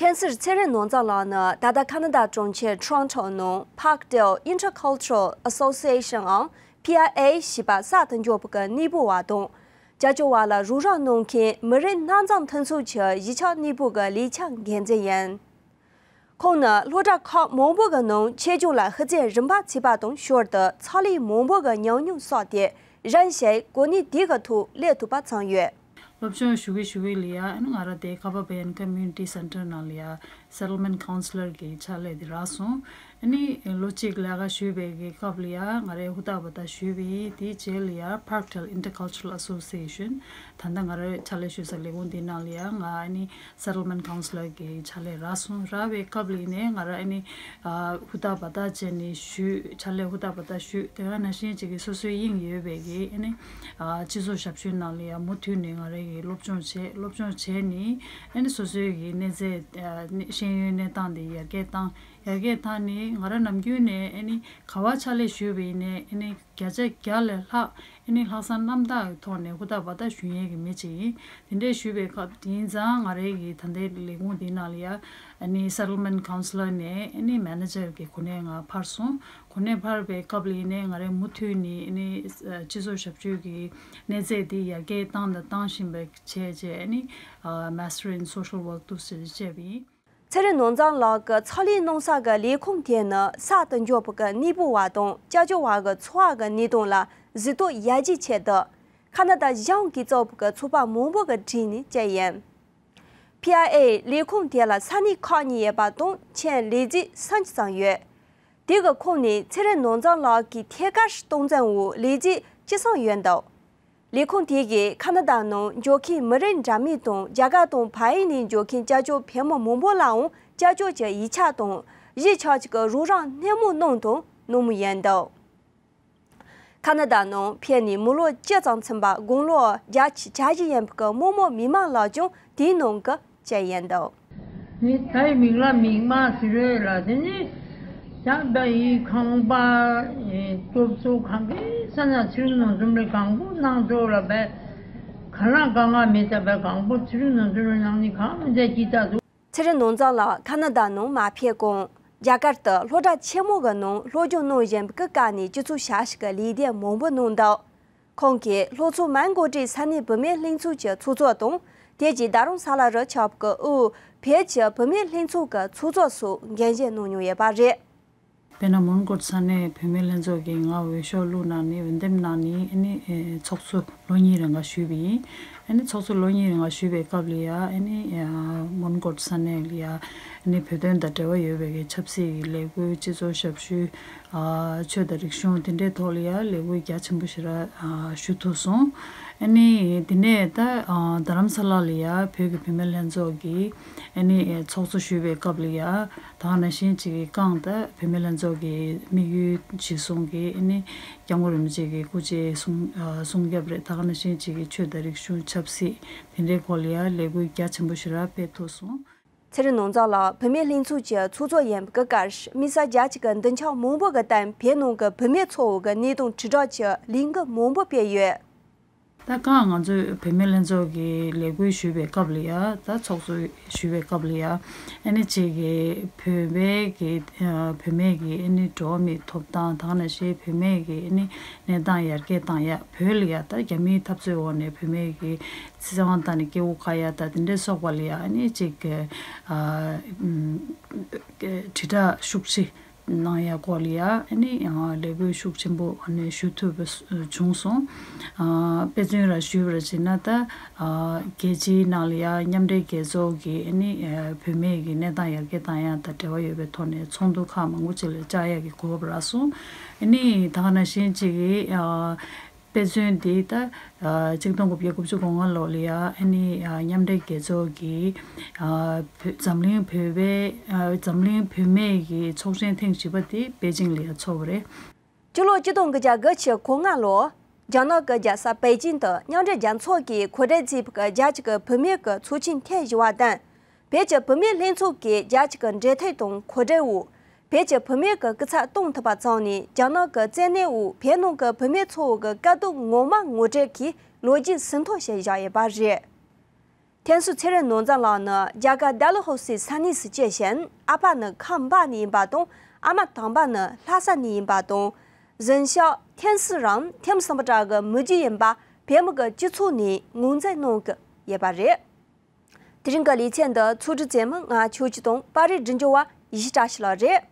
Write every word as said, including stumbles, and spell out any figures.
མཁྱེན་གསར་ཚེ་རིང་ནོར་བཟང་ལགས་ནི་ད་ལྟ་ཁ་ན་ཌ་གྲོང་ཁྱེར་Toronto་ནང་Parkdale Intercultural Association་ཨང་P I A་ཞེས་པ་གསར་དུ་འབྱོར་བ་གི་གནས་སྤོ་བ་དང་། ཅ་ཅོ་བ་ལ་རོགས་རམ་གནང་མཁན་མི་རིགས་སྣ་འཛོམས་མཐུན་ཚོགས་ཀྱི་གཞིས་ཆགས་གནས་སྤོ་གི་ལས་འཆར་འགན་འཛིན་ཡིན། ཁོང་ནི་སློབ་གྲྭ་ཁག་མང་པོ་གི་ནང་ཆེད་སྦྱོང་ལ་ཤུགས་རྐྱེན་རིམ་པ་བྱས་པ་དང་ཞོར་དུ་ཚོགས་ལས་མང་པོ་གི་ཉམས་མྱོང་བསགས་ཏེ་རིམ་བཞིན་གོ་གནས་དེ་གི་ཐོག་སླེབས་ཐུབ་པ་བྱུང་ཡོད། སློབ་སྦྱོང་ཞུ་གི་ཞུ་གི་ལ་ཡ་ཨ་ནི་ང་རང་དེ་ཁ་བ་བན་Community Center་ནང་ལ་ཡ་Settlement Counselor་གི་ཕྱག་ལས་དེ་རག་སོང་། ཨ་ནི་ལོ་གཅིག་ལས་ཀ་ཞུས་པའི་གི་སྐབས་ལ་ཡ་ང་རའི་ཧུར་ཐག་འབད་ཐག་ཞུས་པའི་དེའི་རྗེས་ལ་ཡ་Parkdale Intercultural Association་ད་ལྟ་ང་རའི་ཕྱག་ལས་ཞུ་ས་ལས་ཁུངས་དེ་ནང་ལ་ཡ་ང་ཨ་ནི་Settlement Counselor་གི་ཕྱག་ལས་རག་སོང་། རག་པའི་སྐབས་ལ་ཡིན་ནའི་ང་ར་ཨ་ནི་ཨ་ཧུར་ཐག་འབད་ཐག་བྱས་ནས་ཞུས། ཕྱག་ལས་ཧུར་ཐག་འབད་ཐག་ཞུས། དེ་ག་ནང་བཞིན་ཅིག་གི་སོ་སོའི་དབྱིངས་ཡོད་པའི་གི་ཨ་ནི་ཨ་སྤྱི་ཚོགས་ཞབས་ཞུའི་ནང་ལ་ཡང་མུ་མཐུད་ནས་ང་རའི་གི་སློབ་སྦྱོང་བྱས། སློབ་སྦྱོང་བྱས་ནས་ཨ་ནི་སོ་སོའི་གི་གནས་ཚད་ཨ་ནི་ཤེས་ཡོན་གནས་སྟངས་དེ་ཡར་རྒྱས་བཏང་། ཡར་རྒྱས་བཏང་ནས་ང་ར་ནམ་རྒྱུན་ནས་ཨ་ནི་ག་པར་ཕྱག་ལས་ཞུས་པ་ཡིན་ནའི་ཨ་ནི་བརྒྱ་ཆ་བརྒྱ་ལས་ལྷག་ཨ་ནི་ལྷག་བསམ་རྣམ་དག་གི་ཐོག་ནས་ཧུར་ཐག་འབད་ཐག་ཞུ་མཁན་གྱི་མི་ཅིག་ཡིན། དེ་འདྲས་ཞུས་པའི་སྐབས་དེ་ཡིན་ཙང་ང་རའི་གི་ད་ལྟའི་ལས་ཁུངས་འདི་ནང་ལ་ཡ་ཨ་ནི་Settlement Counselor་ནས་ཨ་ནི་Manager་གི་གོ་གནས་ང་འཕར་སོང་། གོ་གནས་འཕར་བའི་སྐབས་ལ་ཡིན་ནའི་ང་རའི་མུ་མཐུད་ནས་ཨ་ནི་སྤྱི་ཚོགས་ཞབས་ཞུ་གི་གནས་ཚད་འདི་ཡར་རྒྱས་བཏང་དང་བཏང་བཞིན་པ་བྱས་བྱས་ཨ་ནི་Master in Social Work་འདུག་ཟེར་བྱས་པ་ཡིན། ཚེ་རིང་ནོར་བཟང་ལགས་ཀྱི་ཚོགས་ལས་གནང་ས་གི་ལས་ཁུངས་དེ་ནི་གསར་དུ་འབྱོར་བ་གི་གནས་སྤོ་བ་དང་ཅ་ཅོ་བ་གི་འཚོ་བ་གི་གནས་སྟངས་ལ་གཟིགས་རྟོག་ཡར་རྒྱས་ཆེད་དུ་ཁ་ན་ཌ་གཞུང་གིས་བཙུགས་པའི་ཚོགས་པ་མང་པོ་གི་གྲས་ནས་བཅར་ཡིན། P I A་ལས་ཁུངས་དེ་ལ་ས་གནས་ཁག་གཉིས་ཡོད་པ་དང་ཁྱོན་ལས་བྱེད་སུམ་ཅུ་ཙམ་ཡོད། དེ་གི་ཁོངས་ནས་ཚེ་རིང་ནོར་བཟང་ལགས་ཀྱི་ཐད་ཀར་སྟངས་འཛིན་འོག་ལས་བྱེད་བཅུ་གསུམ་ཡོད་འདུག་ལས་ཁུངས་དེ་གིས་ཁ་ན་ཌ་ནང་འབྱོར་མཁན་མི་རིགས་འདྲ་མིན་དང་རྒྱ་གར་དང་བལ་ཡུལ་ནས་འབྱོར་མཁན་ཅ་ཅོ་བོད་མི་མང་པོ་ལའང་ཅ་ཅོ་གྱི་ཡིག་ཆ་དང་གཞིས་ཆགས་ཀྱི་རོགས་རམ་སྣེ་མོ་གནང་དང་གནང་མུས་ཡིན་འདུག་ཁ་ན་ཌ་ནང་ཕེབས་ནས་མི་ལོ་བཅུ་ཙམ་ཕྱིན་པ་དགུང་ལོ་བརྒྱད་ཅུ་གྱ་བཞི་ཡིན་པའི་རྨོ་མོ་མི་མང་ལགས་ཀྱང་དེའི་ནང་གི་བཅར་ཡིན་འདུག་ནི་ད་ཡི་མིག་ལ་མིག་མ་ཟི་རོས་ལ་དེ་ནི་ཞག་ད་ཡི་ཁང་པ་ཡི་སྟོབས་གཙོ་གང་གི་ས་ན་ཚུལ་ནང་འཛོམས་རེ་གང་པོ་གནང་ཚོ་ལ་བས་ག་ལ་ག་ང་མི་ད་བས་གང་པོ་ཚུལ་ནང་འཛོམས་རེ་གནང་ནི་གང་མི་ད་ཀྱི་ད་དུ། ཚེ་རིང་ནོར་བཟང་ལགས་ཁ་ན་ཌ་ནང་མ་ཕེབས་གོང་རྒྱ་གར་དུ་སློབ་གྲྭ་ཆེན་མོ་གི་ནང་སློབ་སྦྱོང་གནང་བཞིན་པའི་སྐབས་ནས་སྤྱི་ཚོགས་ཞབས་ཞུ་གི་ལས་དོན་མང་པོ་གནང་འདུག་ཁོང་གིས་སློབ་ཚན་མང་པོ་གྲས་ས་གནས་བུད་མེད་ལྷན་ཚོགས་ཀྱི་ཚོགས་གཙོ་དང་དེ་རྗེས་རྡ་རམ་ས་ལ་རུ་ཆགས་པའི་དབུས་བོད་ཀྱི་བུད་མེད་ལྷན་ཚོགས་ཀྱི་ཚོགས་གཙོ་སོགས་འགན་བཞེས་གནང་མྱོང་ཡོད་པ་རེད། དཔེར་ན་མོན་གྷོ་ས་གནས་བུད་མེད་ལྷན་ཚོགས་ཀྱིས་ང་འོས་ཤོག་བླུགས་གནང་ནས་འོས་འདེམས་གནང་ནས་ཨ་ནི་ཚོགས་གཙོ་ལོ་གཉིས་རིང་ག་ཞུས་པ་ཡིན། ཨ་ནི་ཚོགས་གཙོ་ལོ་གཉིས་རིང་ག་ཞུས་པའི་སྐབས་ལ་ཡ་ཨ་ནི་མོན་གྷོ་ས་གནས་ལ་ཡ་ཨ་ནི་བོད་དོན་དང་འབྲེལ་བ་ཡོད་པའི་གི་ཆབ་སྲིད་ཀྱི་ལས་འགུལ་སྤྱི་ཚོགས་ཞབས་ཞུ། ཨ་ཆོས་དང་རིག་གཞུང་དེ་འདྲའི་ཐོག་ལ་ཡང་ལས་འགུལ་རྒྱ་ཆེན་པོ་ཞིག་ར་ཨ་ཞུ་ཐུབ་སོང་། ཨ་ནི་དེ་ནས་ད་ཨ་རྡ་རམ་ས་ལ་ལ་ཡང་བོད་ཀྱི་བུད་མེད་ལྷན་ཚོགས་ཀྱིས་ཨ་ནི་ཚོགས་གཙོ་ཞུས་པའི་སྐབས་ལ་ཡང་ད་ག་ནང་བཞིན་ཅིག་གི་བསྐངས། ད་བུད་མེད་ལྷན་ཚོགས་ཀྱི་དམིགས་ཡུལ་གཞིར་བཟུང་གིས་ཨ་ནི་སྐྱབས་མགོན་རིན་པོ་ཆེ་གི་སྐུ་ཕྱྭའི་གསུང་ཨ་གསུང་རྒྱབ་རེད། ད་ག་ནང་བཞིན་ཅིག་གི་ཆོས་དང་རིག་གཞུང་ཆབ་སྲིད་དེ་འདྲའི་སྐོར་ལ་ཡང་ལས་འགུལ་རྒྱ་ཆེན་པོ་ཞིག་ར་སྤེལ་ཐུབ་སོང་། ཚེ་རིང་ནོར་བཟང་ལགས་བུད་མེད་ལྷན་ཚོགས་ཀྱི་ཚོགས་གཙོ་ཡིན་པའི་སྐབས་དམིགས་བསལ་རྒྱ་ཆེ་གི་མདུན་ཆ་མང་པོ་གི་སྟེང་བོད་ནང་གི་བུད་མེད་ཚོགས་པ་གི་གནས་སྟངས་དྲིལ་བསྒྲགས་ཀྱི་ལས་འགུལ་མང་པོ་སྤེལ་ཡོད། ད་གང་ང་ཚོས་བུད་མེད་ལྷན་ཚོགས་ཀྱི་ལས་འགུལ་ཞུས་པའི་སྐབས་ལ་ཡ་ད་ཚོགས་གཙོ་ཞུས་པའི་སྐབས་ལ་ཡ་ཨ་ནི་ཅིག་གི་བོད་པའི་གི་བུད་མེད་ཀྱི་ཨ་ནི་འགྲོ་བ་མིའི་ཐོབ་ཐང་། ད་ག་ནང་བཞིན་བུད་མེད་ཀྱི་ཨ་ནི་གནས་སྟངས་ཡར་རྒྱས་བཏང་ཡ། བོད་ལ་ཡ་ད་རྒྱ་མིའི་འཐབ་རྩོད་འོག་ནས་བུད་མེད་ཀྱི་བཙན་དབང་བཏང་ནས་སྐྱེ་བོ་ཁ་ཡ་ད་དེ་འདྲའི་སོགས་པ་ལ་ཡ་ཨ་ནི་ཅིག་ཨ་དྲིལ་བསྒྲགས་ཤུགས་ཆེ་གནང་ཡ་སྐོར་ལ་ཡ་ཨ་ནི་ལས་འགུལ་ཤུགས་ཆེན་པོ་ཨ་ནི་ཞུ་ཐུབ་པ་བྱུང་སོང་། ཨ་དཔེ་མཚོན་ར་ཞུས་པ་ར་བྱས་ན་ད་ཨ་རྒྱལ་སྤྱིའི་ནང་ལ་ཡ་མཉམ་འབྲེལ་རྒྱལ་ཚོགས་ཀྱི་ཨ་ནི་བུད་མེད་ཀྱི་གནས་སྟངས་ཡར་རྒྱས་བཏང་ཡ་དང་འབྲེལ་བ་ཡོད་པའི་ཐོག་ནས་ཚོགས་འདུ་ཁག་མང་པོ་ཅིག་ལ་བཅར་ཡ་གི་གོ་སྐབས་རག་སོང་། ཨ་ནི་ད་ག་ནང་བཞིན་ཅིག་གི་ཨ་དཔེ་མཚོན་འདི་ད་ཨ་གཅིག་སྟོང་དགུ་བརྒྱ་དགུ་བཅུ་གོ་ལྔ་ལོ་ལ་ཡ་ཨ་ནི་ཨ་མཉམ་འབྲེལ་རྒྱལ་ཚོགས་ཀྱི་ཨ་བོད་འཛམ་གླིང་བོད་པའི་ཨ་འཛམ་གླིང་བུད་མེད་ཀྱི་ཚོགས་ཆེན་ཐེངས་བཞི་པ་དེ་པེ་ཅིང་ལ་ཡ་ཚོགས་པ་རེད། སྤྱི་ལོ་གཅིག་སྟོང་དགུ་བརྒྱ་དགུ་བཅུ་གོ་ལྔ་ལོར་རྒྱ་ནག་གི་རྒྱལ་ས་པེ་ཅིང་དུ་མཉམ་འབྲེལ་རྒྱལ་ཚོགས་ཀྱིས་གོ་སྒྲིག་བྱས་པའི་རྒྱལ་སྤྱི་གི་བུད་མེད་ཀྱི་ཚོགས་ཆེན་ཐེངས་བཞི་པ་དང་། བོད་ཀྱི་བུད་མེད་ལྷན་ཚོགས་ཀྱིས་རྒྱལ་སྤྱི་གི་འབྲེལ་མཐུད་དང་གོ་སྒྲིག་འོག་བོད་ཀྱི་བུད་མེད་ཀྱི་སྐུ་ཚབ་གཏོང་ཐུབ་པ་བྱུང་ནས་རྒྱ་ནག་གི་བཙན་གནོན་འོག་བོད་ནང་གི་བུད་མེད་ཚོགས་པ་གི་དཀའ་སྡུག་ངོ་མ་ངོ་སྤྲོད་ཀྱིས་ལོ་རྒྱུས་ཟིན་ཐོ་ཞིག་བཞག་ཡོད་པ་རེད། ཐེན་སུ་ཚེ་རིང་ནོར་འཛིན་ལགས་ནི་རྒྱ་གར་ཌལ་ཧོ་སི་ས་གནས་སུ་སྐྱེས་ཤིང་། ཨ་ཕ་ནི་ཁམས་སྦ་ནས་ཡིན་པ་དང་། ཨ་མ་དང་པ་ནི་ལྷ་ས་ནས་ཡིན་པ་དང་། གཟན་ཤག་ཐེན་སུ་རང་ཐེམ་སམ་པ་ཏྲ་གི་མི་རྒྱུད་ཡིན་པ་བོད་མི་གི་སྤྱི་ཚོགས་ནས་ངོས་འཛིན་གནང་གི་ཡོད་པ་རེད། དེ་རིང་གི་ལེ་ཚན་འདི་ཚོགས་སྒྲིག་མཛད་མི་ང་ཆོས་སྐྱིད་དང་། པར་རིས་སྒྲིག་འཇུག་པ་ཡེ་ཤེས་བཀྲ་ཤིས་ལགས་རེད།